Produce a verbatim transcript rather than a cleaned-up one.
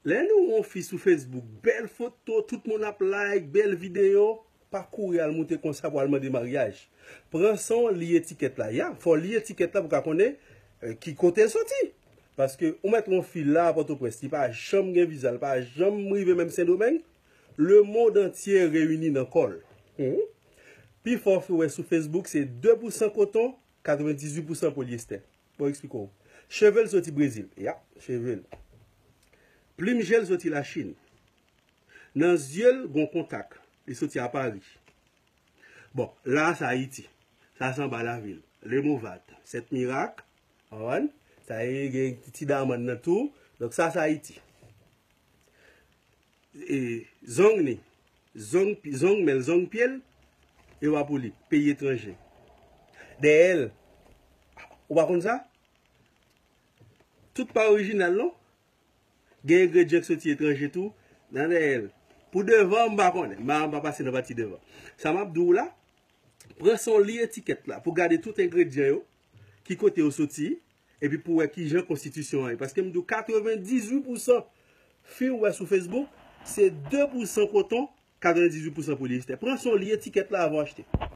Lè nou wè yon fi sou Facebook, bèl foto, tout moun ap like, bèl videyo, pa kouri al moute konsa pou al mande maryaj. Pran san w, li etikèt la. Ya, fò w li etikèt la pou ka konnen eh, ki kote l soti. Paske ou mèt yon fi la a Pòtoprens, li pa janm gen viza, li pa janm rive menm Sendomeng. Le monde entier reyini nan kò l. Hmm. Pi fò fi w wè sou Facebook se de pousan koton, katrevendizuit pousan polyester. Bon, eksplike w. Cheve l soti Brezil. Ya, cheve l. Plim je l soti Lachin. Nan zye l gon kontak. Li soti a Pari. Bon, la a sa Ayiti. Sa se anba lavil. Lemovat, Sent Mirak. Konprann? Sa e gen ti damann nan tou. Donk sa se Ayiti. E, zong li. Zong, zong men l, zong pye l. E w a pou li. Peyi etranje. Dèyè l. Ou pa konn sa? Tout pa orijinal non. Gen engredyan ki soti etranje tou nan dèyè l. Pou devan, m pa konnen. M pa, m pa pase nan pati devan. Sa m ap di w la, pran san w li etikèt la pou gade tout engredyan yo, ki kote yo soti, epi pou wè ki jan konstitisyon an ye. Paske m di w katrevendizuit pousan fi w wè sou Facebook, se de pousan koton, katrevendizuit pousan polyester. Pran san w li etikèt la avan w achte.